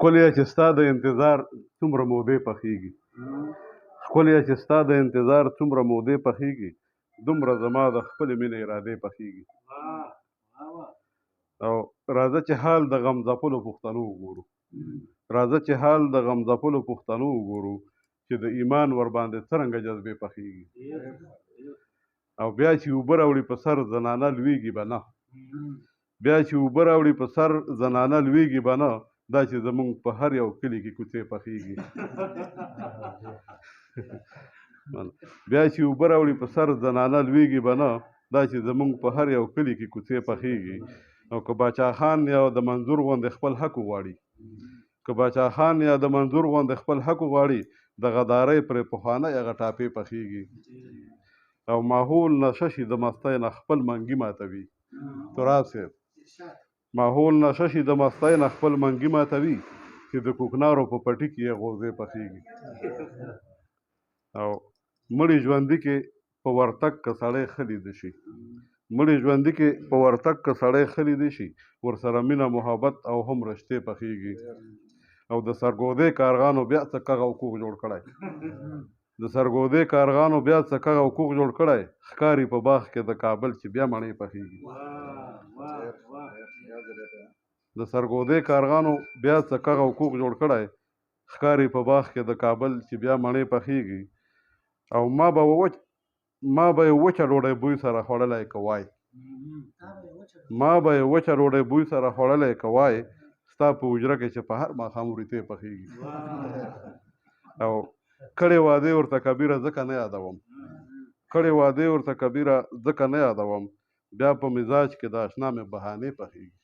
ښکلیه چې ستا د انتظار څومره مودې پخېږي، ښکلیه چې ستا د انتظار څومره مودې پخېږي، دومره زما د خپلې مینې ارادې پخېږي. او راځه چې حال د غم ځپلو پښتنو وګورو، راځه چې حال د غم ځپلو پښتنو وګورو چې د ایمان ورباندې څرنګه جذبې پخېږي. او بیا چې اوبه راوړي په سر زنانه لویږي به نه، بیا چې اوبه راوړي په سر زنانه لویږي به نه، دا چې زمونږ په هر یو کلي کې کوڅې پخېږي. بیا چې اوبه راوړي په سر زنانه لویږي به نه، دا چې زمونږ په هر یو کلي کې کوڅې پخېږي. او که باچا خان یا د منظور غوندې خپل حق وغواړي، که باچا خان یا د منظور غوندې خپل حق وغواړي، د غدارۍ پرې پخوانۍ هغه ټاپې پخېږي. او ماحول نشه شي د مستۍ نه خپل منګي ماتوي. تراب صاحب، ماحول نشه شي د مستۍ نه خپل منګي ماتوي، چې د کوکنارو په پټي کې یې غوزې پخېږي. او مړي ژوندي کې په ورتګ که سړی ښه لیده شي، مړي ژوندي کې په ورتګ که سړی ښه لیده شي، ورسره مینه محبت او هم رشتې پخېږي. او د سرګودې کارغانو بیا څه کغ او کوغ جوړ کړی، د سرګودې کارغانو بیا څه کغ او کوغ جوړ کړی، ښکاري په باغ کې د کابل چې بیا مڼې پخېږي. د سرګودې کارغانو بیا څه کغ او کوغ جوړ کړی، ښکاري په باغ کې د کابل چې بیا مڼې پخېږي. او ما به وچ ما به یې وچه ډوډۍ بوی سره خوړلی که وای، ما به یې وچه ډوډۍ بوی سره خوړلی که وای، ستا په حجره کې چې په هر ماښام وریتې پخېږي. او کړې وعدې ورته کبیره ځکه نه یادوم، کړې وعدې ورته کبیره ځکه نه یادوم، بیا په مزاج کې د اشنا مې بهانې پخېږي.